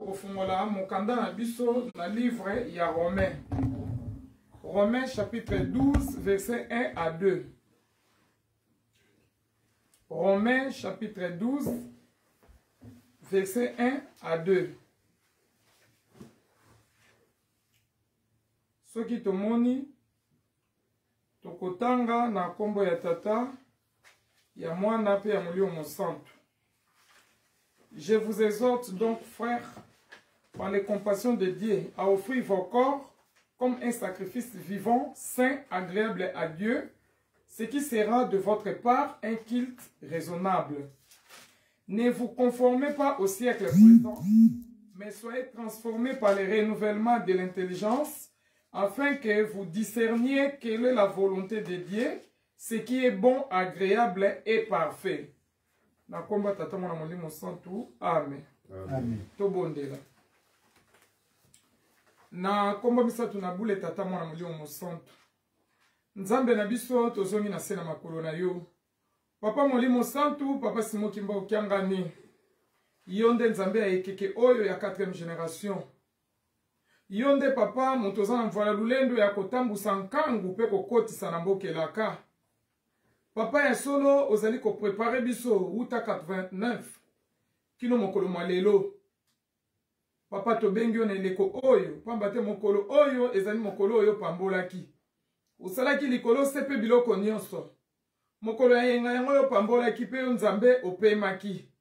Tokofungola mokanda na biso na livre ya Romains. Romains chapitre 12 verset 1 à 2. Romains chapitre 12 verset 1 à 2. Soki tomoni tokotanga na nkombo ya Tata, ya Mwana mpe ya Molimo Mosantu. Je vous exhorte donc, frères, par les compassions de Dieu, à offrir vos corps comme un sacrifice vivant, saint, agréable à Dieu, ce qui sera de votre part un culte raisonnable. Ne vous conformez pas au siècle présent, mais soyez transformés par le renouvellement de l'intelligence, afin que vous discerniez quelle est la volonté de Dieu, ce qui est bon, agréable et parfait. Na komba Tata, Mwana, Molimo Santu. Amen. Amen. Tobondela. Na komba misato na bule Tata, Mwana, Molimo Mosantu. Nzambe na biso, tozongi na se na makolo na yo. Papa Molimo Santu, Papa Simon Kimbangu Kiangani. Yo nde Nzambe ya ekeke oyo ya 4e generation. Yo nde papa moto oza na mvuala lulendo ya kotambusa nkangu mpe kokotisa na mboka elaka. Papa ya solo ozali ko preparer biso wuta 89 kino mokolo mwa lelo. Papa tobengi yo na eleko oyo pamba te mokolo oyo ezali mokolo oyo opambolaki. Osalaki likolo se mpe biloko nyonso. Mokolo ya yenga yango yo opambolaki mpe yo Nzambe opemaki.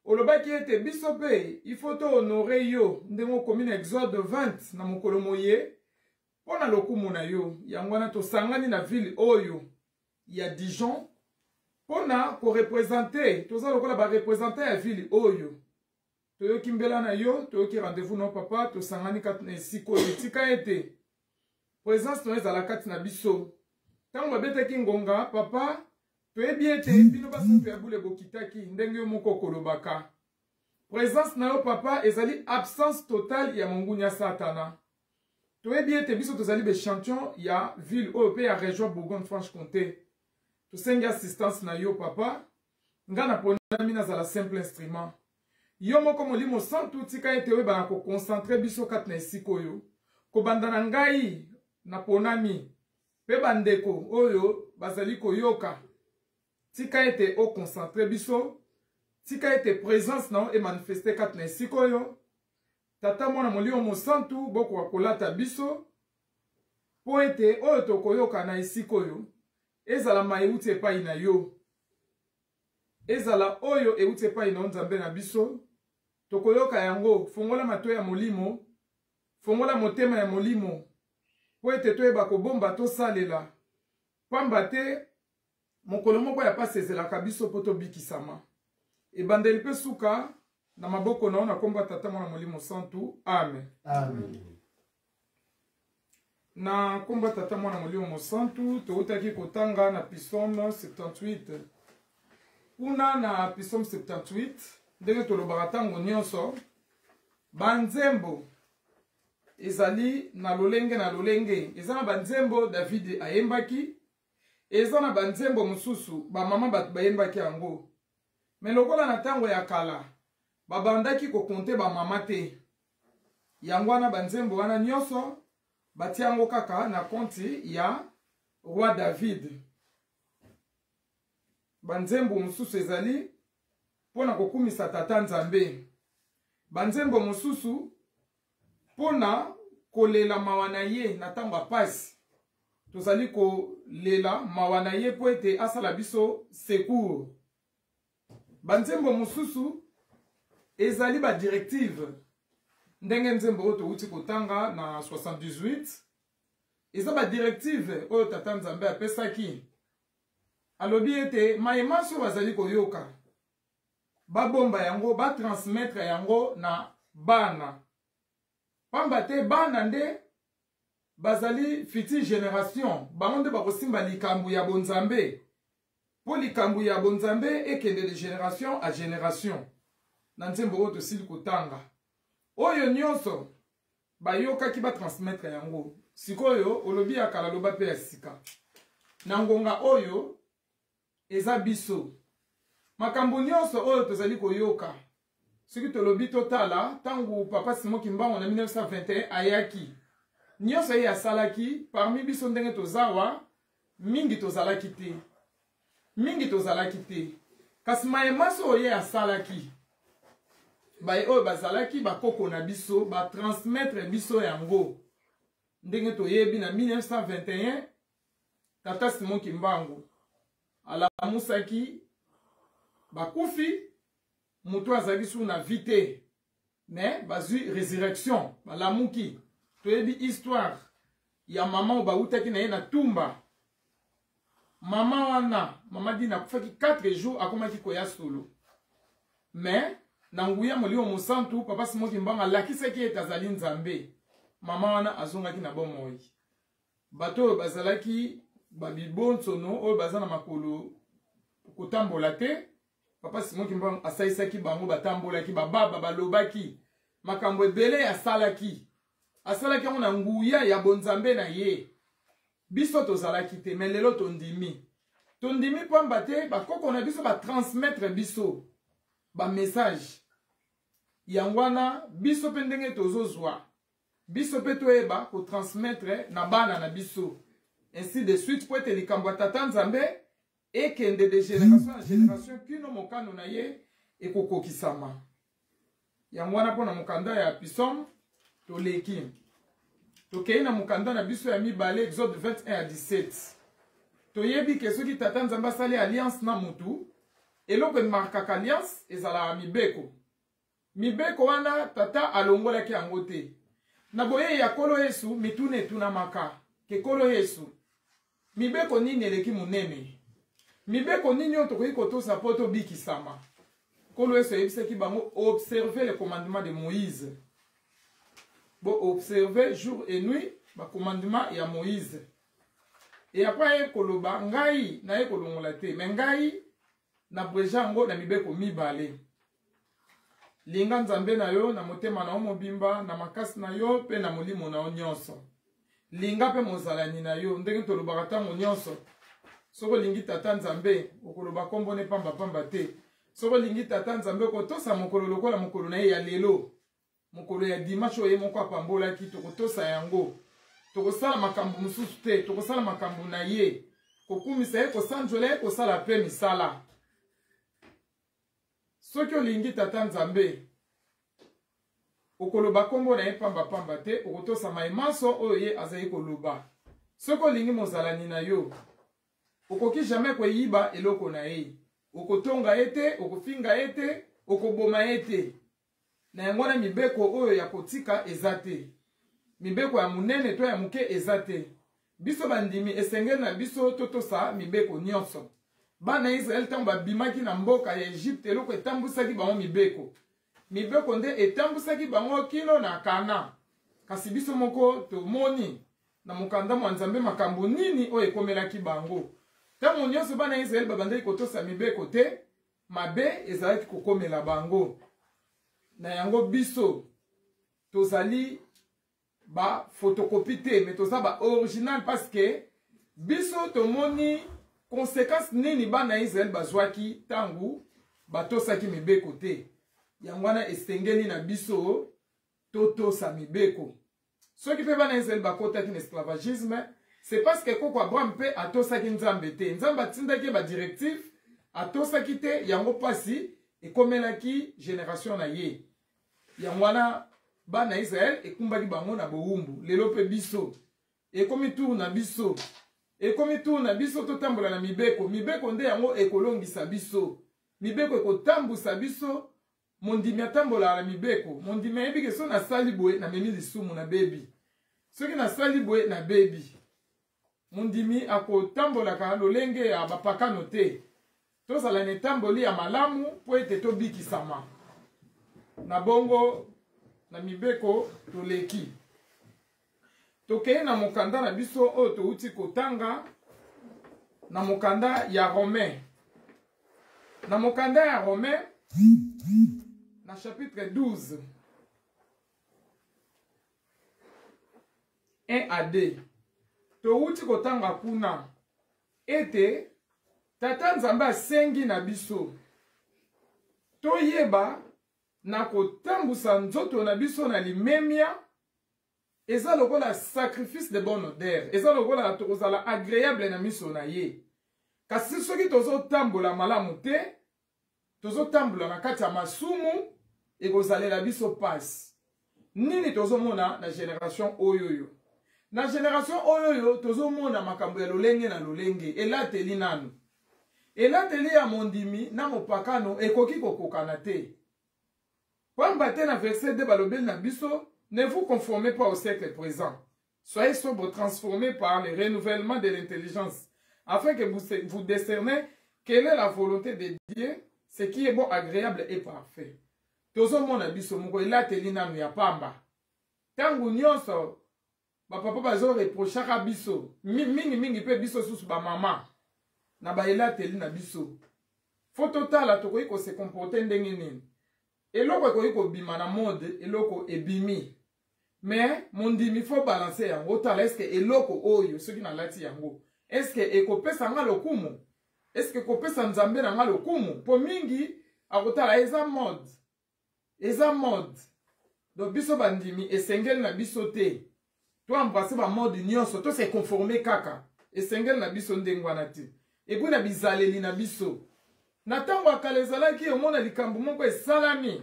Olobaki ete biso mpe il faut to honorer yo ndenge okomi na Exode 20 na mokolo moye mpo na lokumu na yo. Yango wana tosangani na ville oyo ya Dijon mpo na korepresente, toza lokola ba representant ya ville oyo. Toyoki mbela na yo, toyoki rendez-vous na yo papa, tosangani kati na esika oyo. Tika ete presence na yo ezala kati na biso. Ntango babetaki ngonga, papa, toyebi ete bino basantu ya bule bokitaki ndenge yo moko okolobaka. Presence na yo papa ezali absence totale ya mongunya Satana. Toyebi ete biso tozali ba echantillon ya ville oyo pe ya region Bourgogne-Franche-Comté. Tosengi assistance na yo papa. Nga naponami nazala simple instrument. Yo moko Molimo Santu tika ete oyeba na ko concentrer biso kati na esika oyo. Kobanda na ngai naponami pe bandeko oyo bazali koyoka, tika ete o concentrer biso, tika ete presence na yo e manifester kati na esika oyo. Tata, Mwana, Molimo Mosantu, bokoka kolata biso mpo ete oyo tokoyoka na esika oyo ezala maye euti epai na yo, ezala oyo euti epai na yo Nzambe na biso, tokoyoka yango. Fongola matoi ya molimo, fongola motema ya molimo, mpo ete toyeba kobomba, tosalela, pamba te mokolo moko ya pasi ezelaka biso mpo tobikisama. Ebandeli mpe suka na maboko na yo, na kombo ya Tata, Mwana, Molimo Santu. Amen. Amen. Na kombo ya Tata, Mwana, Molimo Mosantu, toutaki kotanga na Psaume 78. Kuna na Psaume 78, ndenge tolobaka ntango nyonso, banzembo ezali na lolenge na lolenge. Eza na banzembo David ayembaki, eza na banzembo mosusu bamama bato bayembaki yango. Me lokola na ntango ya kala babandaki kokonte bamama te, yango wana banzembo wana nyonso batia yango kaka na konti ya roi David. Banzembo mosusu ezali mpo na kokumisa Tata Nzambe, banzembo mosusu mpo na kolela mawa na ye na ntango ya pasi. Tozali kolela mawa na ye mpo ete asala biso secours. Banzembo mosusu ezali ba directive, ndenge nzembo oyo towuti kotanga na 78 eza ba directive oyo Tata Nzambe apesaki. Alobi ete maye manso bazali koyoka babomba yango, ba transmettre yango na bana, pamba te bana nde bazali future generation, bango nde bakosimba likambo ya bonzambe, mpo likambo ya bonzambe ekende de generation à generation. Na nzembo oyo tosili kotanga, oyo nyonso bayokaki ba transmettre yango. Sikoyo olobi ya kala, loba mpe ya sika. Na ngonga oyo eza biso, makambo nyonso oyo tozali koyoka. Soki tolobi totala ntango Papa Simon Kimbangu na 1921 ayaki, nyonso ye asalaki parmi biso ndenge tozawa mingi tozalaki te, mingi tozalaki te, kasi maye manso oyo ye asalaki, baye oyo bazalaki bakoko na biso batransmettre biso yango. Ndenge toyebi na 1921 Tata Simon Kimbangu alamusaki bakufi, moto azalaki su na vie te, mais bazwi resurrection, balamuki. Toyebi histoire ya mama oyo bawutaki na ye na tumba. Mama wana, mama Dina, akufaki 4 jours, akomaki koya solo, mais na nguya Molimo Mosantu, Papa Simon Kimbangu alakisaki ete azali Nzambe. Mama wana azongaki na bomoi. Bato oyo bazalaki babibonsono, oyo baza na makolo kotambola te, Papa Simon Kimbangu asalisaki bango, batambolaki, bababa balobaki, makambo ebele asalaki, asalaki yango na nguya ya bonzambe na ye. Biso tozalaki te, me lelo tondimi. Tondimi pamba te bakoko na biso batransmettre biso bamessage. Yango wana biso mpe ndenge tozozwa, biso mpe toyeba kotransmettre na bana na biso, ainsi de suite, mpo ete likambo ya Tata Nzambe ekende de génération en génération kino mokano na ye ekokokisama. Yango wana mpo na mokanda ya Psaume toleki, tokei na mokanda na biso ya mibale, Exode 21 à 17. Toyebi ke soki Tata Nzambe asali alliance na mutu, eloko emarkaka alliance ezalaka mibeko. Mibeko wana Tata alongolaki yango te. Na boyei ya Nkolo Yesu, mituna etunamaka ke Nkolo Yesu, mibeko nini eleki monene? Mibeko nini oyo tokoki kotosa mpo tobikisama? Nkolo Yesu ayebisaki bango, observez le commandement de Moïse. Bo observer jour et nuit ba commandement ya Moïse. Et après aye koloba, ngai naye kolongola te, mais ngai na abrege yango na mibeko mibale. Linga Nzambe na yo na motema na yo mobimba, na makasi na yo mpe na molimo na yo nyonso. Linga mpe mozalani na yo, ndenge tolobaka ntango nyonso. Soki olingi Tata Nzambe, okoloba nkombo ne pambapamba te. Soki olingi Tata Nzambe, okotosa mokolo lokola mokolo na ye ya lelo, mokolo ya dimanche oyo ye moko apambolaki. Tokotosa yango, tokosala makambo mosusu te, tokosala makambo na ye, kokumisa ye, kosanjola ye, kosala mpe misala. Soki olingi Tata Nzambe, okoloba nkombo na ye pambapamba te, okotosa maye manso oyo ye azali koloba. Soki olingi mozalani na yo, okoki jamais koyiba eloko na ye, okotonga ye te, okofinga ye te, okoboma ye te. Na yango wana mibeko oyo ya kotika eza te, mibeko ya monene to ya moke eza te. Biso bandimi esengeli na biso totosa mibeko nyonso. Bana ya Israele ntango babimaki na mboka ya Egypte, eloko etambwisaki bango mibeko. Mibeko nde etambwisaki bango kino na Kana. Kasi biso moko tomoni na mokanda mwa Nzambe makambo nini oyo ekomelaki bango. Ntango nyonso bana ya Israele babandaki kotosa mibeko te, mabe ezalaki kokomela bango. Na yango biso tozali ba photocopie te, mais toza ba original, parce que biso tomoni conséquence nini bana ya Israël bazwaki ntango batosaki mibeko te. Yango wana esengeli na biso totosa mibeko. Soki mpe bana ya Israël bakotaki na esclavagisme, c'est parce que koko Abraham mpe atosaki Nzambe te. Nzambe atindaki ye ba directive, atosaki te, yango mpasi ekomelaki génération na ye. Yango wana bana ya Israël ekumbaki bango na bowumbu. Lelo mpe biso ekomi tour na biso, ekomi tour na biso totambola na mibeko. Mibeko nde yango ekolongisa biso, mibeko ekotambusa biso. Mondimi atambolaka na mibeko. Mondimi ayebi ke soki nasali boye namemi lisumu, nabebi. Soki nasali boye nabebi. Mondimi akotambolaka lolenge ya bapakano te. Tozala na etamboli ya malamu mpo ete tobikisama. Na bongo na mibeko toleki. Tokei na mokanda na biso oyo touti kotanga, na mokanda ya Romain. Na mokanda ya Romain na chapitre 12 1 à 2, touti kotanga kuna ete Tata Nzambe asengi na biso toyeba. Na kotambusa nzoto na biso na limemia, eza lokola sacrifice de bonne odeur, eza lokola tokozala agreable na miso na ye. Kasi soki tozotambola malamu te, tozotambola na kati ya masumu, ekozalela biso pasi. Nini tozomona na generation oyoyo? Na generation oyoyo tozomona makambo ya lolenge na lolenge, elateli nanu. Elateli ya mondimi na mopakano ekoki kokokana te. Pamba te na verset 2 balobeli na biso, ne vous conformez pas au siècle présent. Soyez sobre, transformés par le renouvellement de l'intelligence, afin que vous, vous discernez quelle est la volonté de Dieu, ce qui est bon, agréable et parfait. Tozomona biso moko elateli nanu ya pamba. Tango nyonso bapapa bazo reprochaka biso mingi mingi mpe biso susu bamama na baelateli na biso. Fo totala tokoki ko se comporter ndenge nini. Eloko ekoki kobima na mode, eloko ebimi. Mais mondimi fo balancer yango, otala est-ce que eloko oyo soki nalati yango, est-ce que ekopesa nga lokumu? Est-ce que ekopesa Nzambe na nga lokumu? Po mingi akotala eza mode. Eza mode. Donc biso bandimi esengeli na biso te to embrasser ba mode nyonso, to se conformer kaka. Esengeli na biso ndenge wana te. Et puis na bizaleli na biso. Na ntango ya kala ezalaki omona likambo moko esalami.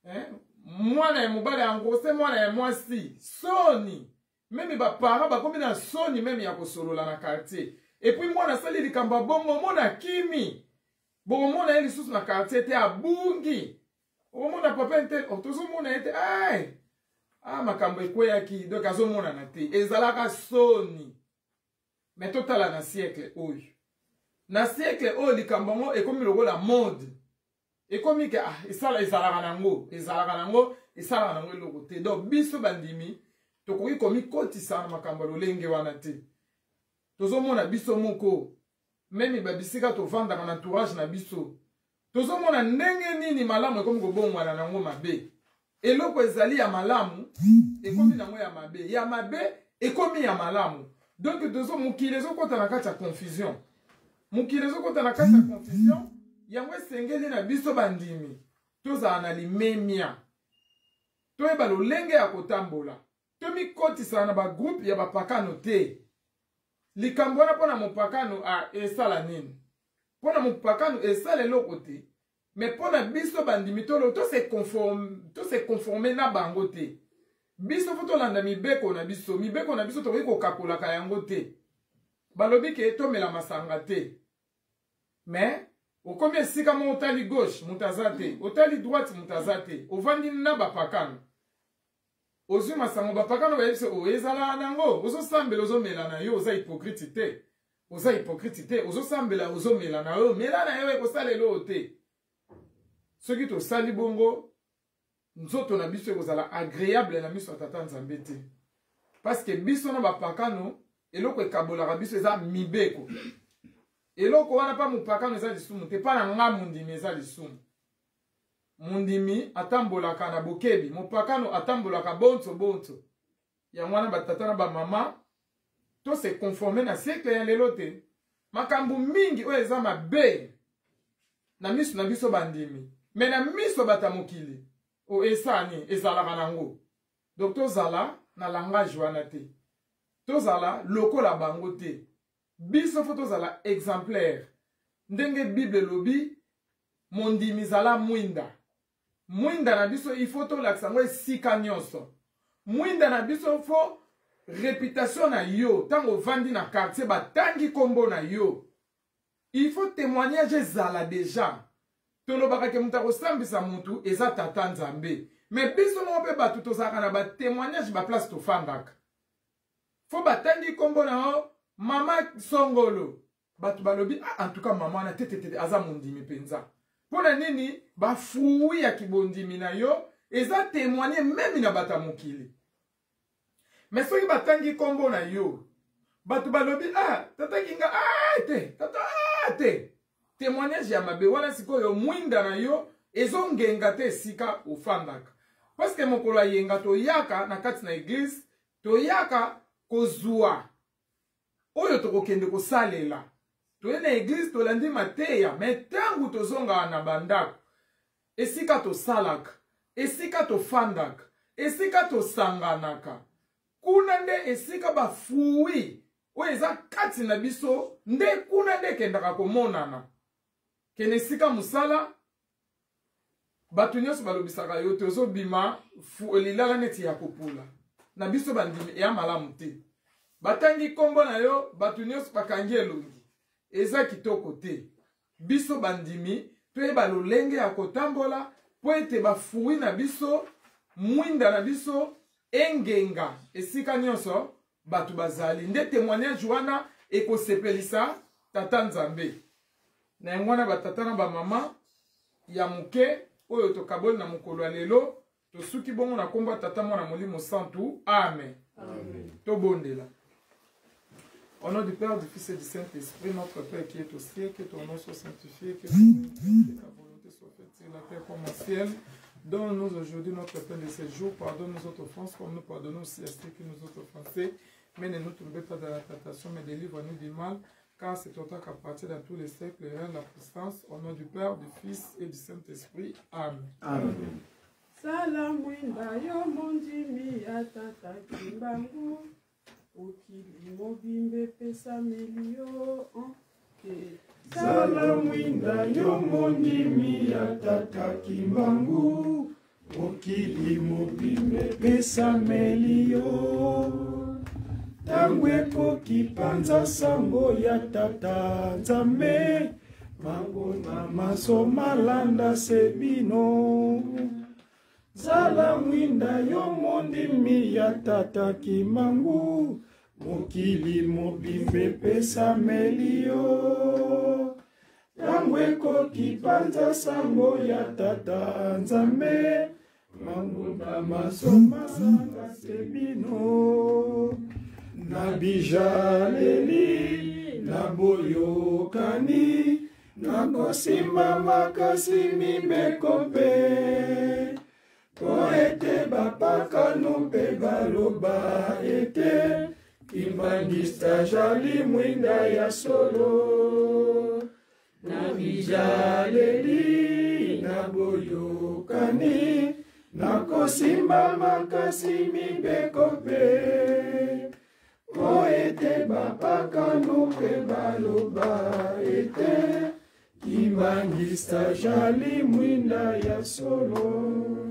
Eh? Mwana ya mobali engrosse mwana ya mwasi. Soni. Meme ba parents bakomi na soni meme ya kosolola na quartier. Et puis mwana asali likambo ya bongo, omona kimi. Bokomona ye lisusu na quartier te, abungi. Okomona papa intel, oh, tozomona ye te. Ay! Ah, makambo ekweyaki, donc azomonana te. Ezalaka soni. Mais totala na siècle oyo. Na siècle oyo likambo yango ekomi lokola mode. Ekomi ke ah, esala ezalaka nango, ezalaka nango, esalaka nango eloko te. Donc biso bandimi tokoki komikotisa na makambo ya lolenge wana te. Tozomona biso moko meme ba bisika tovandaka na entourage na biso, tozomona ndenge nini malamu ekomi kobongwana nango mabe. Eloko ezali ya malamu ekomi nango ya mabe, ya mabe ekomi ya malamu. Donc tozo mokili ezokota na kati ya confusion, mokili ezokota na kati ya confusion. Yango esengeli na biso bandimi tozala na limemia, toyeba lolenge ya kotambola, tomikotisa na bagroupe ya bapakano te. Likambo wana mpo na mopakano esala nini? Mpo na mopakano esala eloko te. Mais mpo na biso bandimi tolo to se conforme, to se conformer na bango te. Biso fo tolanda mibeko na biso. Mibeko na biso tokoki kokakolaka yango te. Balobi ke tomela masanga te. Mais okomi esika moko otali gauche moto aza te, otali droite moto aza te, ovandi na bapakano. Ozwi masango, bapakano bayebisi o ezalaka nango, ozosambela ozomela na yo, oza hypocrite te. Oza hypocrite te, ozosambela ozomela na yo, mela na yo ekosala eloko te. Soki tosali bongo, nzoto na biso ekozala agréable na miso ya Tata Nzambe te. Parce que biso na bapakano, eloko ekabolaka biso eza mibeko. Eloko wana pa mopakano eza lisumu te, pa na nga mondimi eza lisumu. Mondimi atambolaka na bokebi, mopakano atambolaka bonso bonso. Yango wana batata na bamama to se conformer na siècle ya lelo te. Makambo mingi oyo eza mabe na miso na biso bandimi, mais na miso bata mokili o esani ezalaka nango. Donc tozala na langage wana te, tozala lokola bango te. Biso fo tozala exemplaire ndenge Bible elobi, mondimi zala mwinda. Mwinda na biso il faut tolakisa yango esika nyonso. Mwinda na biso fo réputation na yo ntango ovandi na quartier batangi kombo na yo, il faut témoignage ezala déjà. Tolobaka ke moto akosambisa motu eza Tata Nzambe, mais biso moko mpe bato tozalaka na ba témoignage ba place tofandaka. Fo batangi kombo na yo mama Songolo, bato balobi ah, en tout cas mama wana te te te aza mondimi mpenza. Mpo na nini? Ba fruit ya kibondimi na yo eza témoigner meme na bato ya mokili. Mais soki batangi kombo na yo, bato balobi ah, tata kinga ah, te tata ah, te, témoignage ya mabe wana. Sikoyo mwinda na yo ezongenga te esika ofandaka, parce que mokolo ayenga toyaka na kati na église, toyaka kozwa oyo tokokende kosalela. Toye na église tolandi mateya, mais ntango tozongaka na bandako, Esika tosalaka, esika tofandaka, esika tosanganaka, kuna nde esika ba fruits oyo eza kati na biso nde kuna nde ekendaka komonana. Kende esika mosala, bato nyonso balobisaka yo te, ozobima lilala neti ya kopola. Na biso bandimi eya malamu te. Batangi nkombo na yo, bato nyonso bakangi elongi. Eza kitoko te. Biso bandimi toyeba lolenge ya kotambola mpo ete ba fruits na biso, mwinda na biso engenga esika nyonso bato bazali. Nde temoignage wana ekosepelisa Tata Nzambe. Na yango wana batata na bamama ya moke oyo tokaboli na mokolo ya lelo, tosuki bongo na kombo ya Tata, Mwana, Molimo Santu. Amen. Amen. Tobondela. Au nom du Père, du Fils et du Saint-Esprit, notre Père qui est au ciel, que ton nom soit sanctifié, que, ton, que ta volonté soit faite sur la terre comme au ciel. Donne-nous aujourd'hui notre pain de ce jour. Pardonne-nous nos offenses comme nous pardonnons aussi à ceux qui nous ont offensés. Mais ne nous tombez pas dans la tentation, mais délivre-nous du mal. Car c'est toi qui appartient dans tous les siècles et la puissance. Au nom du Père, du Fils et du Saint-Esprit. Amen. Amen. Sala mwinda yo mondimi ya tata Kimbangu, mokili mobimba epesameli yo te. Sala mwinda yo mondimi ya tata Kimbangu, mokili mobimba epesameli yo. Tango ekoki panza sango ya tata Nzambe, mangona maso malanda se bino. Zala mwinda yo mondimi ya tata Kimbangu, mokili mobimba epesameli yo. Tango ekoki panza sango ya tata Nzambe, manguna maso malanda se bino. Na bijaleli na boyokani, na kosimba makasi mibeko mpe, po ete bapakano mpe baloba ete Kimbanguiste ajali mwinda ya solo. Na bijaleli na boyokani, na kosimba makasi mibeko mpe, po ete bapakano mpe baloba ete Kimbanguiste ajali mwinda ya solo.